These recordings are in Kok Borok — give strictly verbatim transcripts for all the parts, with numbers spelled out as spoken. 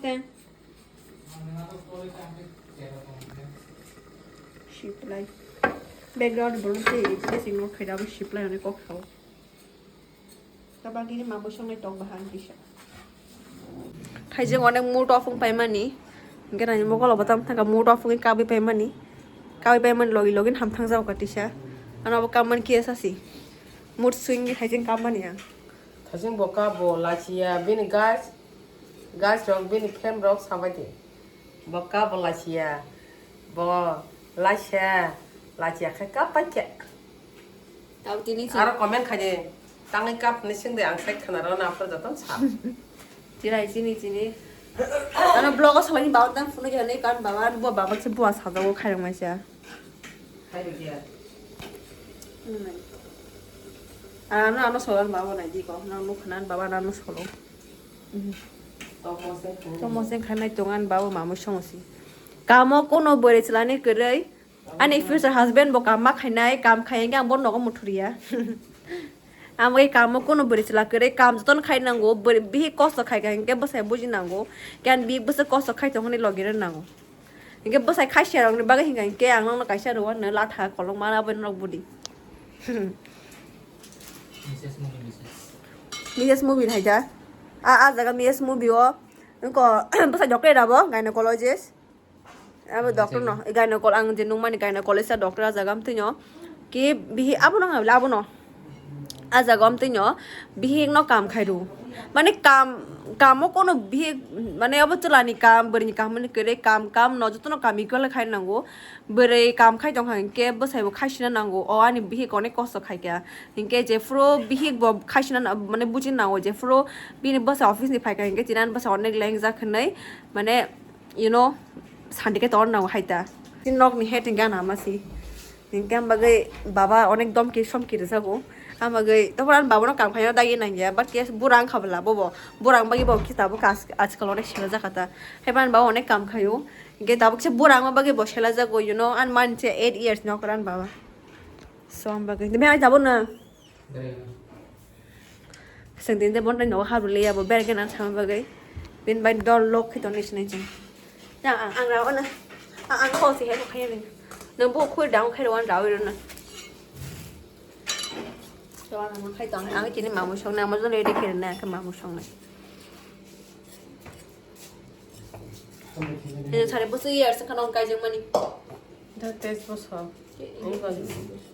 Ten. Siplai. Background bolong se, blessing no khaida bo siplai hwnwi kok sao. Tabagini mambo songnai tok bahan kisa. Thaijeng onek mood off wng paimani. Hingke nani mokolo bo tam thangka mood off wngwi kabwi paimani. Kabwi paimani logi logi ham thang jao ka tisa. Ano bo kamani kisa si. Mood swing ni thaijeng kamani ang. Thaijeng bo kabo lachiya bini gas. Gas rok bini fan rok sabai di. Bo kabo lachiya. Bo lachiya. Lachiya khe kap pai khe. Tabo tini si. Aro comment khai di. Tangwi kap ni sing de ang sai khana ro na aphuru joto sa. Chini chini chini. Ano vlog o salai ni baba tang phunui jani kan baba bo baba se bua sajak o khairok mai sa. Hai dia. Ano ano solan baba nai di ko. Ano mukhanan baba ano solo. Tomo se khanai tongan baba mamu songsi. Kamo kono bwrwi chwlani kwrwi. Ani future husband bo kam ma khainai, kam khai hwnkhe ang bo nogo muthuriya. Ang bai kamo kono bwrwi chwla kwrwi, kam jotono khai nango, bwrwi bihik kosto khai kha hwnkhe bwsai buji nango, khe ani bihik bwswk kosto khai tong hwnwi logi rw nango. Hwnkhe bwsai khaisa rokni bagwi hwnkha hwnkhe ang nokno kaisa rw anw latha kolokma abo norok budi. Misses movie, misses. Misses movie hai da? A, a jaga Misses movie o, wngkha bwsai doctor rabo, gynecologist. Abo doctor no, gynecol-, ang je nungmani gynecologist a doctor a jaga amtwino. Ki bihi abo no, abo no. A jaga amtwino, bihik no kam khairu. Mane kam, kamo kono bihik, mane abo chwlani kam, bwrwini kam, mane kwrwi kam, kam no jotono kam equal khai nango. Bwrwi kam khai tongkha hinkhe bwsai bo khaisina nango. O ani bihik onek kosto khaikha. Hinkhe jephuru bihik bo khaisina na-, mane buji nango, jephuru bini bwsa office ni phaikha hinkhe chini ani bwsa onek lengjak hinwi, mane you know, sandi khe tor nango hai ta. Chini nok ni het hingke ana ama si. Hingke ang bagwi baba onek domki somki rijago. Ang bagwi, tobor ang baba no kam khaina dagi nangya, but ke bura wngkha bwla bobo. Bura wng bagwi bo kisa bo kas-, ajkal onek sela jakha ta. Hai ba ang baba onek kam khaio. Hingke tabuk se bura wngma bagwi bo sela jago, you know, ang man se eight years ni okra ang baba. So ang bagwi. Ni bhai jabo na? Sengdin de bontai nogo habri le abo bergen ang sama bagwi. Bin bai dol lok khito ni sinai jeng. Na ang ang rawa na. Ang ang ko si hebo khaya bin. Nang bo khoi dang khai rawan rawi rona. Rawan ang khai tong ang kini mamu song na mo jole de kere na ka mamu song na. Ini sare bosu year sa kanong kai jeng mani. Da test boso.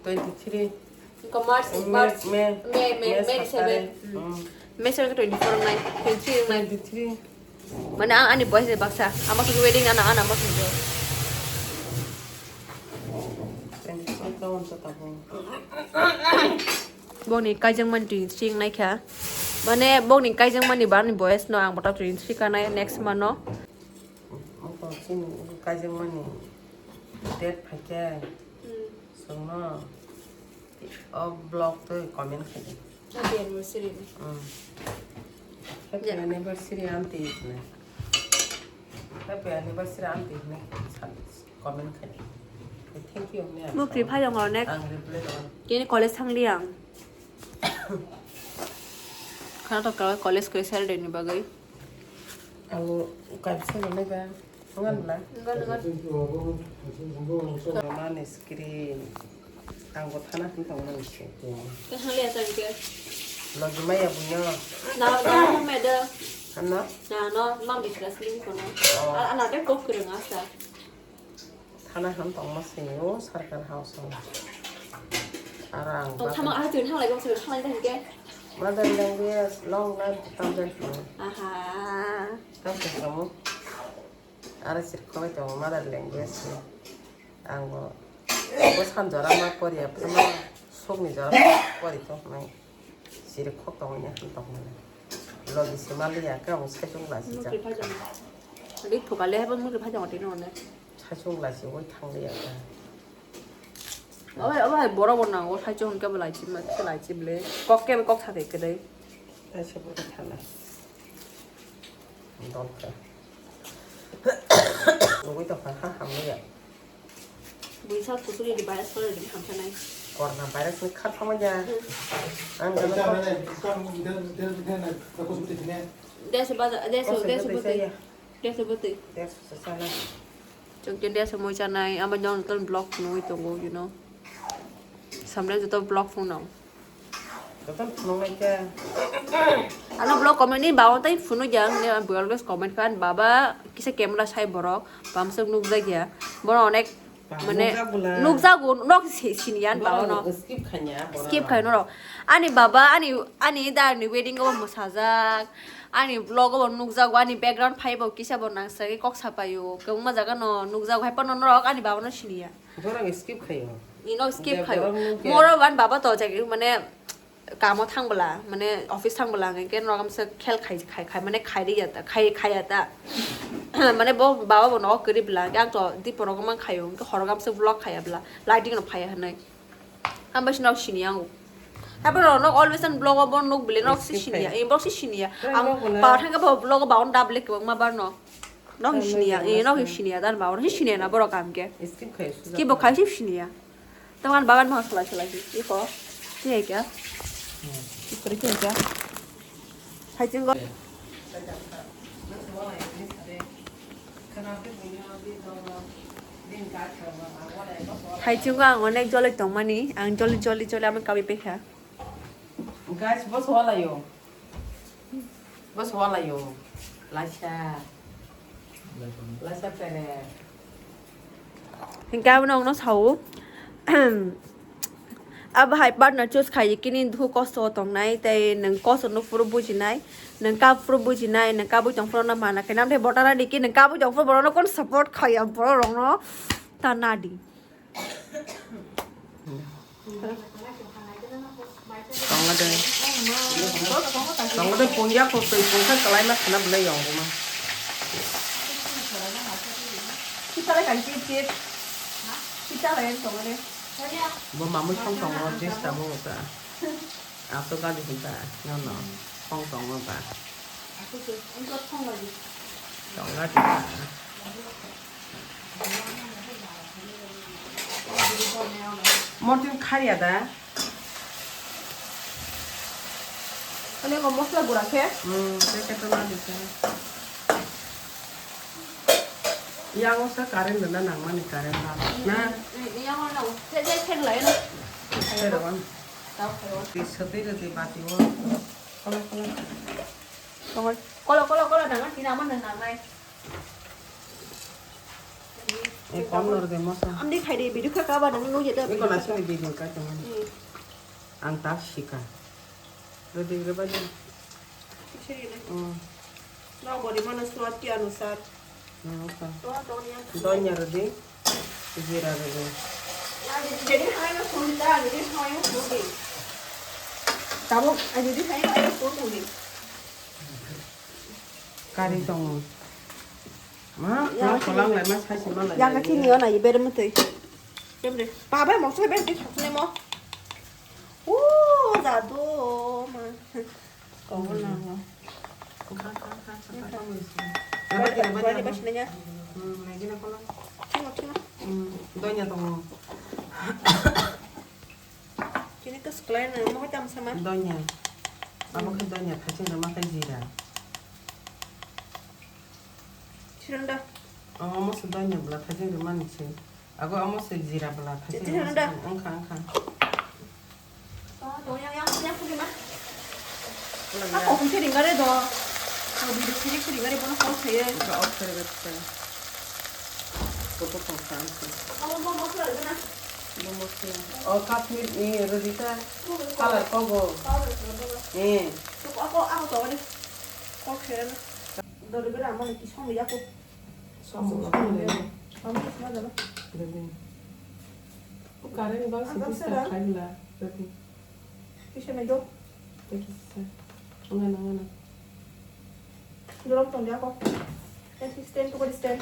Twenty three. Ko March, March, May, May, May, May seven. May seven ke twenty four nai, twenty three nai. Twenty three. Mane ang ani boys de baksa, ama ke wedding ana ana mas de. Twenty three ka on sa tabung. Boni kaijang man twenty three nai kha. Mane boni kaijang mani bar ni boys no ang bota twenty three ka nai next month no. Ang tong chini kaijang mani date phaikhe songno o blog twi comment khaidi. Happy anniversary. Mm. Happy anniversary aunty hwnwi. Happy anniversary aunty hwnwi comment khaidi. Thank you hwnwi ang. Mukri phai dong onek. Ang reply dong. Kini college thangli ang. Khana to college kwrwi Saturday ni bagwi. Ang kaisa rwnai ba. Ngan bla. Ngan, ngan. Mani screen. Ang bo thana hin tong nang se. Ke hali asa ke. Logi maya bunyo. Na, na, na, meda. Ano? Na, no, mam bikra sini kono. Oh. Ana de kok kurang asa. Thana han tongma sini o sarkar house o. Arang. Tong thama ah tun halai gom sini halai dah ke. Mother language, long life, thousand. Aha. Thousand kamu. Ara sir koi tong mother language. Ang bo. Bo san jora ma pori ya, phama sok ni jora ma pori tong nai. Siri khok tong ya, tong nai. Logi se mali ya, ka mo sai tong la si ja. Dik thokale habo mukri phajang tino ne. Saichung lai se oi thang liya ta. Obai, obai, borok bo nango, saichung hwnkhe bo lai chima, khe lai chible. Kok khe kok sa khe kwrwi. Kaisa bo thana. Dol khe. Nugui tongkha ha hamliya. Buisa kusuri di virus kore di hamsa nai. Corona virus ni kha thama ja. Ang gana. Desu baja, desu, desu buti. Dia se bwtwi. Dia se sana. Chwng khe dia se moi chanai, ama nyong ton vlog phunugwi tongo, you know. Samle joto vlog phunung. Joto phunung lai khe. Ano vlog comment ni bawo tai phunu ya, ne ang always comment khan, baba kisa camera sai borok, bamswk nukjak ya. Bono onek Ba, mane nukjak bwla. Nukjago, nok si-, siniya, baba no. Skip khanya, baba. Skip khaino rok. Ani baba, ani, ani da ani wedding o mwsajak, ani vlog o nukjago, ani background phai bo kisa bo nang sai kok sapayo. Kwbangma jaga no nukjago, hai phano norok ani baba no siniya. Borok skip khayo. Ino skip khayo. Borok nukya. Moro ban baba to jagi mane kamo thang bwla, mane office thang bwla, hwnkhe norok amsa khel khai, khai, khai, mane khai riya ta, khai, khaiya ta. Mane bo baba bo nogo kwrwi bwla, hwnkhe ang to diporo gomang khaio, hwnkhe horo gamsa vlog khaiya bwla, lighting no phaiya hwnwi. Ang bai norok siniya ang. Habai norok always ang vlog o bo nuk bwle, norok si siniya, eh, borok si siniya. Ang pa thangkhe bo vlog o baon da bwle kwbangma bar no. Nok siniya, eh, nok siniya, dan ba, oro siniya na borok kam ke. Skip khai, skip bo khai, sip siniya. Teman bagan mau selai selai sih, iko. Iya kya? Iko kya kya? Hai chingo. Hai chingo ang onek joloi tongmani, ang joloi joloi joloi ama kabi pekha. Guys, boss wala yo. Boss wala yo. Laisa. Laisa pere. Hingke abono ang no sao. Abo hai partner choose khai kini dukhu kosto tongnai tei nwng kosto no phuru bujinai, nwng kab phuru bujinai, nwng kabui tong phuru no mana khe nam tei botara di ki nwng kabui tong phuru borok no kon support khaiya borok rok no ta nadi. Tongla de. Tongla de pungya ko twi pungkha kalai ma khana belai yong ma. Kita lai kan chip chip. Kita lai yang tongla de. Bo mamui song tongla dress tamo ta. Ato gadi hinta, no, no. Phone tongo ba. Tongo di ba. Motin khaya da. Ani ko mosla gura khe? Hmm, khe khe to na di khe. Yang o sa current na nang mani current ba. Na. Yang o na. Khe khe khe lai na. Khe ro. Tei swtwi rwdi bati o. Kolo, kolo. Kolo, kolo, kolo, nang, tini ama nang nangnai. Eh, kom nor de mosa. Amdi khai de, bidu kha kaba nang nung jeta. Iko na sini video ka tong. Hmm. Ang tak sika. Rwdi rwba de. Sini de. Hmm. No body mana suat ki anusar. Nokha. Donya rwdi, jira rwdi. Tabuk, kari tongo. Ma, kolang lai ma sai se ma lai. Yang kachini ona iber mutui. Kemre, baba mokso iber di thokne mo. O, jadu ma. Kobor nango. Kha, kha, kha, kha, kha, kha, kha. Bari, bari, bari, bari, bari, bari. Hmm, lagi na kono. Thingo, thingo. Hmm, donya tongo. Kini ke sekolah na, mo tam sama. Donya. Amo khe donya, thaching rwma khe jira. Siranda. Amo se donya bwla thaching rwmani se. Ago amo se jira bwla thaching rwmani se. Wngkha, wngkha. Ako kung khe ringare do. Ako video khe khe ringare bono call khaye. Ka off kare gata. Koto tong kha ang khe. Abo bo mosla rwgana. Bo mosla. O Kashmir ni rwdi ta. Color kobo. Powder rwgana. Eh. Ako, ako to wale. Call khaye na. Do rwgara amani ki song ya ko. Song ya ko. Song ya ko. Rwdi. Current bang si disturb khaila, berarti. Kisa nai do. Kisa. Ngana, ngana. Dorong tong dia ko. Assistant to stand.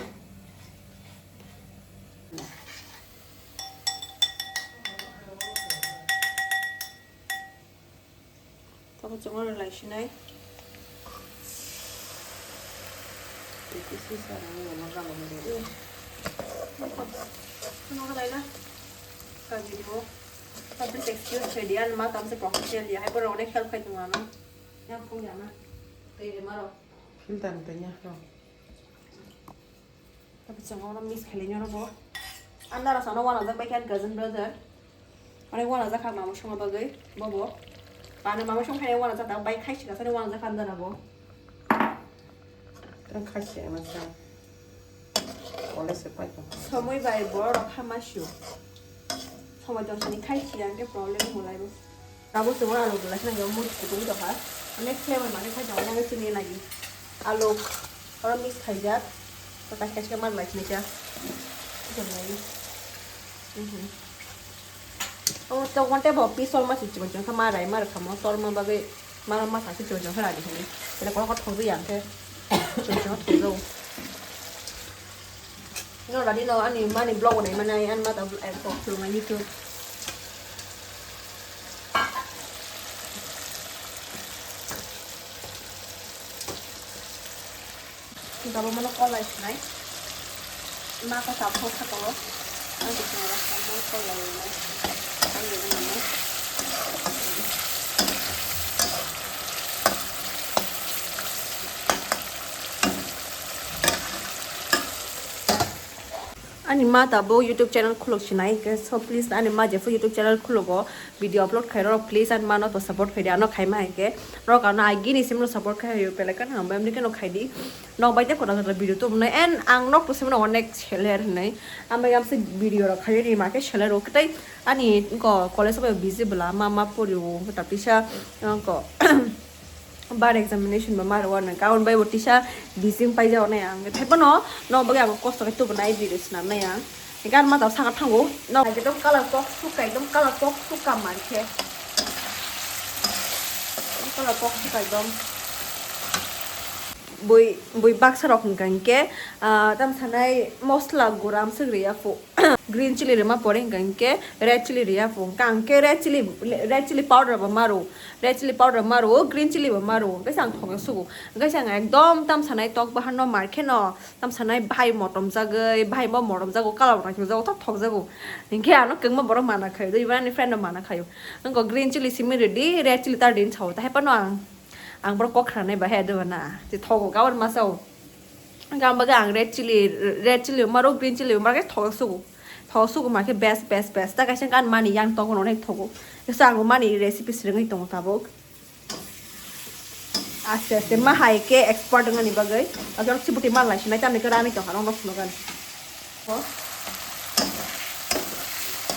Tamo chwng oro lai sinai. Tei kisi sa rang no ma galo mo de. Ano halai na. Ka video. Public excuse khe di, ano ma kam se professional ya. Hai borok onek help khai tongo ano. Yang phung ya ma. Tei re maro. Filter tei nya ro. Chwng ono miss khailai nw rwbo. Ang dara sano wanajak bai khe ani cousin brother. Ore wanajak kha mama songma bagwi bobo. Bana mama song khaina wanajak ta bai khai sika sani wanajak kha ang dara bo. Ang khai se ang sa. Ole se pai to. Somoi bai borok rok hama sio. Somoi tong sani khai si ang khe problem mulai bo. Tabuk chwng aro belai kheno mui kutung tongkha. Onek flavor mane khai tongo, onek chini nagi. Alu, oro mix khaijak. To kaisa kaisa mar lai khini kha. Chwng nagi. Mhm. Omo to wante bo pi sol ma si chwng chwng kha ma rai mar khamo, sol ma bagwi ma ma sa si chwng chwng kha radi khini. Tele kolo kolo thogwi yang khe. Chwng chwng thogwi. No, dadi no, ani mani vlog nai mani, ani mata vlog, eh, vlog khuluma YouTube. Gabo mano kolai sinai. Ma ko tap ho kha ko. Ani ko mano kolai nai. Ani ko mano. Ani ma tabuk YouTube channel khuluk sinai, so please ani ma jephu YouTube channel khulugo, video upload khai rok, please ani ma no to support khai di, ano khai ma hai khe rok ano agi ni sim no support khai rok, pele kan hambai amni khe no khai di, nok bai te kotor kotor video tubunai, and ang nok to sim no onek seler hinai, ambai amse video rok khai ri ma khe seler rok tai ani ko college bai busy bwla ma ma pori o ta pisa ko. Bar examination bo maro ano karon bai bo tisa bising paijak nai ang, thaiphano no bagwi ang kosto khe tubunai video swnam nai ang. Gan ma tao saka thango no ekdom color kok suka, ekdom color kok suka mankhe, color kok suka ekdom. Bui bui baksa rok hwnkha hinkhe, ah, tam sanai mosla gura amswk riya phu. Green chili rima pore hwnkha hinkhe red chili riya phu. Hwnkha ang khe red chili, red chili powder bo maru. Red chili powder maru, green chili bo maru. Hwnkhe ang thokjak sugo. Hwnkhe ang ekdom tam sanai tok bahan no mar khe no. Tam sanai bahai motom jagwi, bahai bo motom jago, kala bo naithok jago, thok thok jago. Hwnkhe ano kwbangma borok mana khaio. Dui bani friend no mana khaio. Wngkha green chili simi ready, red chili ta din sao. Tahai phano ang, ang borok kok khranai bahai adobana. Te thogo gabon masao. Gam bagwi ang red chili, red chili maro green chili maro khe thogo sugo. Thogo sugo ma khe best, best, best. Ta kaisa kan mani yang tongo no nai thogo. Kisa ang mani recipe swrwngwi tongo tabuk. Aste aste ma hai khe expert wngani bagwi. Abo chibuti mal lai sinai tamni khe rani tongkha rong rok phunukani. Ho.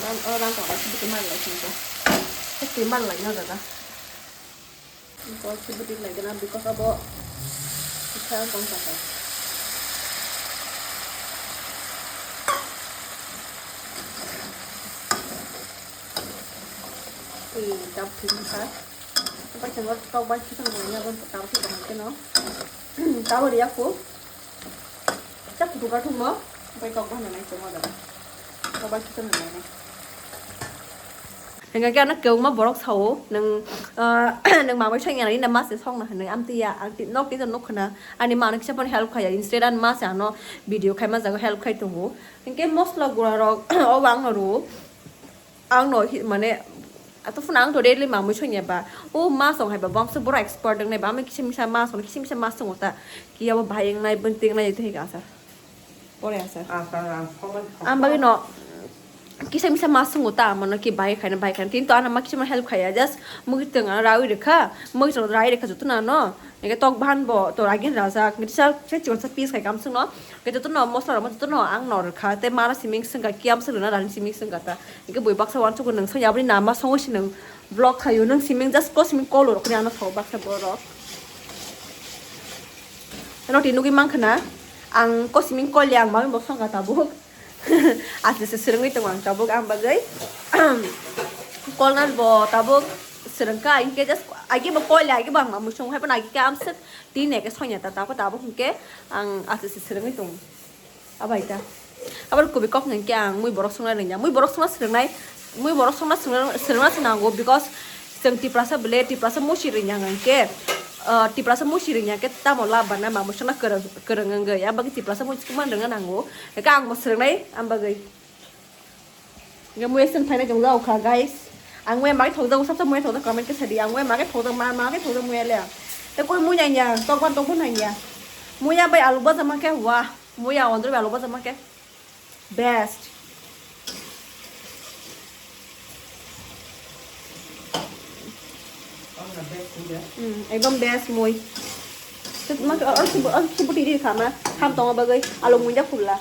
Ram, o ram tongkha chibuti mal lai sinai. Chibuti mal lai no dada. Bo chibuti lai gana because abo kisa kong kaka. Ui, dap thwng kha. Bai thwng tok bai kisa nang ya bon tok thwng kha no. Tabo riya ko. Chak kutu ka thung no. Bai tok bai nai chong da. Tok bai kisa nang nai. Hingke ano kwbangma borok sao, nwng, ah, nwng mamai songya nai na ma se songna hinwi, amtwi ya, ang ti-, nok twi nok khna, ani ma no kisa phano help khaya, instead ani ma se ano video khaima jago help khai tongo. Hingke mosla gura rok, o ang no rwo, ang no hi, mane, ato phano ang to daily mamai songya ba, o ma song hai ba, bangso borok expert wngnai ba, ami kisa misa ma song, kisa misa ma songo ta, kiya bo bahai wngnai, bwntwi wngnai, tei ka sa. Pore asa. Ang bagwi no kisa misa ma swngo ta, mano ki bai khaina, bai khaina. Tinto ano ma kisa ma help khaya, just mui tong ano rawi rwkha, mui tong rawi rwkha joto no ano. Eke tok bahan bo to ragin rajak, kisa se chikon sa piece khai kam sungno. Ke joto no mosla rok joto no ang no rwkha, te mara siming sungka, kiam sungna rani siming sungka ta. Eke bui baksa wan chuko nung sanya abri nama songo si nung vlog khayo, nung siming just ko siming kolo rok ni ano thok baksa borok. Roti nugui mankha na, ang kosiming kolya ang mami bo songkha tabuk. Aste se swrwngwi tongo ang tabuk, ang bagwi kolna bo tabuk swrwngkha, hinkhe just agi bo kolya, agi bo ang mamwi songo, hai phano agi khe amswk tini khe songya ta, tabuk, tabuk hinkhe ang aste se swrwngwi tongo. Abai ta. Abar kubi kok nang khe ang mui borok songna rwngya. Mui borok songna swrwngnai, mui borok songna swrwng-, swrwngna se nango because chwng Tiprasa bele, Tiprasa musi rwngya hwnkhe, ah, Tiprasa musi rwngya khe tamo lab bana ma muisungna kwrwng, kwrwng wngwi. Abagwi Tiprasa musi kwmani rwngna nango. Hwnkhe ang bo swrwngnai, ang bagwi. Hwnkhe mui swng thainai chwng jago kha, guys. Ang mui ma khe thokjago, sab sab mui thokjak comment khe sadi. Ang mui ma khe thokjak, ma, ma khe thokjak mui le. Te koi mui nangya, tokban tokbo nangya. Mui ya bai alu baja ma khe, wah. Muya ondro balo baja make. Best. Hmm, ekdom best mui. Mak or kibu or kibu tiri khama. Ham tongo bagwi alung muya khula.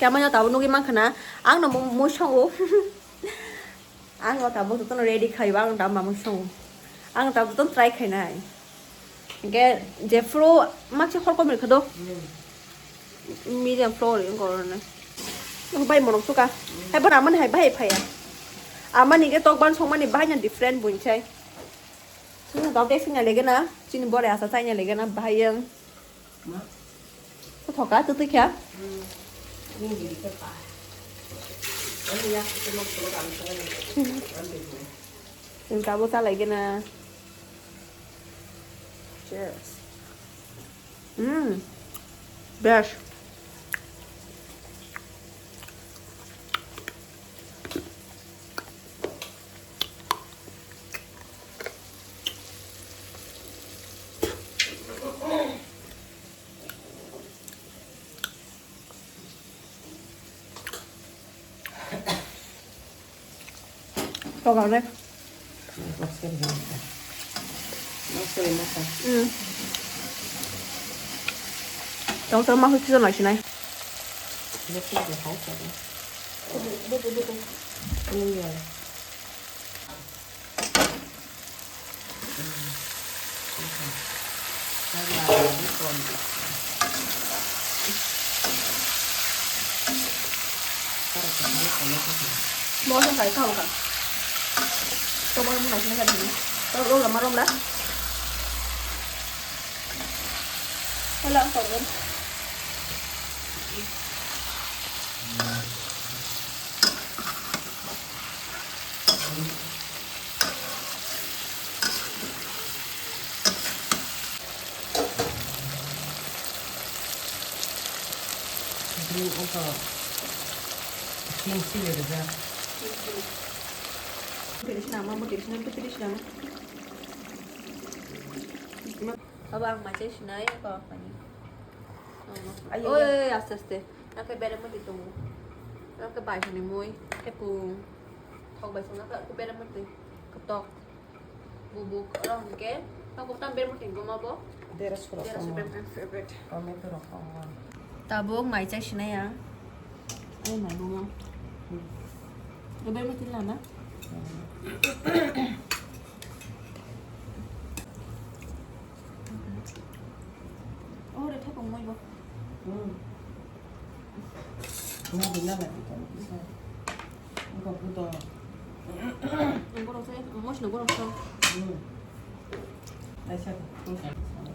Kemanya tabo nugwi mankha na. Ang no mui songo. Ang o tabuk jotono ready khaio, ang tabuk mamung songo. Ang tabuk jotono try khainai. Hingke jephuru makse hor komil kha do. Medium flour ring korone. Ang bai morok suka. Hai bar amani hai bai phaya. Amani ke tok ban song mani bai na different bunchai. Sini tok tek sini lege na. Sini bore asa chai na lege na bai yang. Thoka tu tu kya? Inta bo chalai gana. Cheers. Mm. Best. Toga ne. Maksud masa. Hmm. Tong tong ma huchi nai sinai. Betul deh, kau tadi. Betul, betul. Iya. Mo sa sai kau ka. To mo mo na sini ka dini. To lo la ma rom la. Hala ko rom. Abo ang mai chai sinai ko ani. Ayo. Oi, aste aste. Nang khe berem mati tongo. Nang khe bai sani mui. Khe pung. Thok bai song nang khe berem mati. Ketok. Bubuk. Oro hingke. Thok tam berem mati goma bo. Dera sura. Dera sura berem favorite. Tomato rok tongo. Tabuk mai chai sinai ang. Ai mai buma. Hmm. Berem mati lana. Hmm. Oh, udah tepung mau ibu. Hmm. Nggak benar lagi kan bisa. Enggak butuh. Enggak rasa ya, mau sih enggak rasa. Hmm. Aisyah.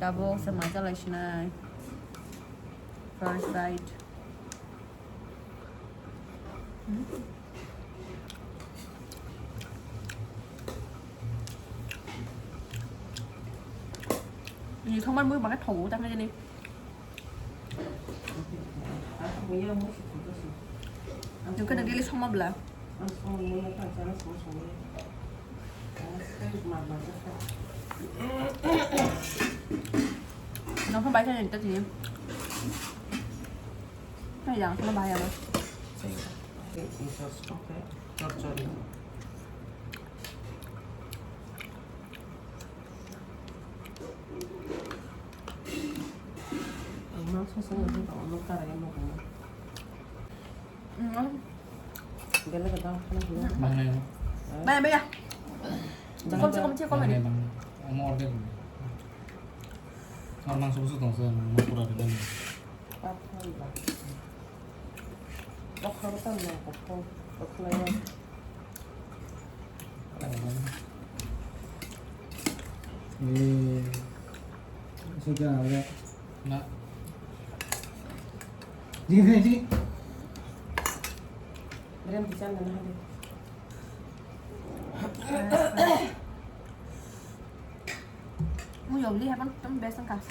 Tabuk sama aja lah sini. First bite. Ni thongmar mui baga thogo ta kajani. Nung khe nung daily songma bla. Nung khe bai khe nung ta tini. Hai yang sama bahaya mas. Bangla. Baya, baya. Kom se kom se kom ini. Bangla, bangla. Omo order. Ar mangso busu tongsa, omo pura de. Eh, sudah ada. Nak. Sini, sini, sini. Berhenti sana, nah, deh. Mo yom li hapan tam best ang kas.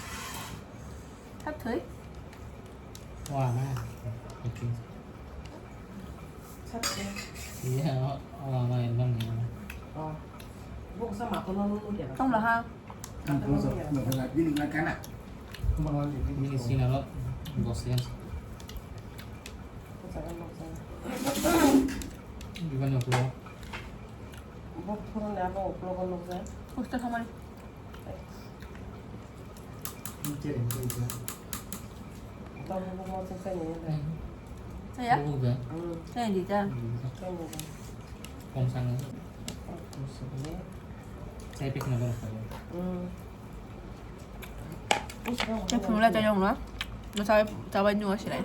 Thap thoi. Wa na. Okay. Thap thoi. Iya, wa ma yang bang ya. Oh. Bo sa ma ko no no ya. Tong la ha. Ang ko sa, no, no, no, no, no, no. Bini sinalo dos yang. Ibani ukulo. Bo phuruni abo ukulogo nukjak. Poster hamari. Tamo bo moto chani ya da. Saya? Bubu ga? Hmm. Saya di ta. Chani da. Kong sana. Kong sana. Saya pikir nak berapa? Hmm. Saya pun mulai tanya orang lah. Mau cabai, cabai nunggu sih lah.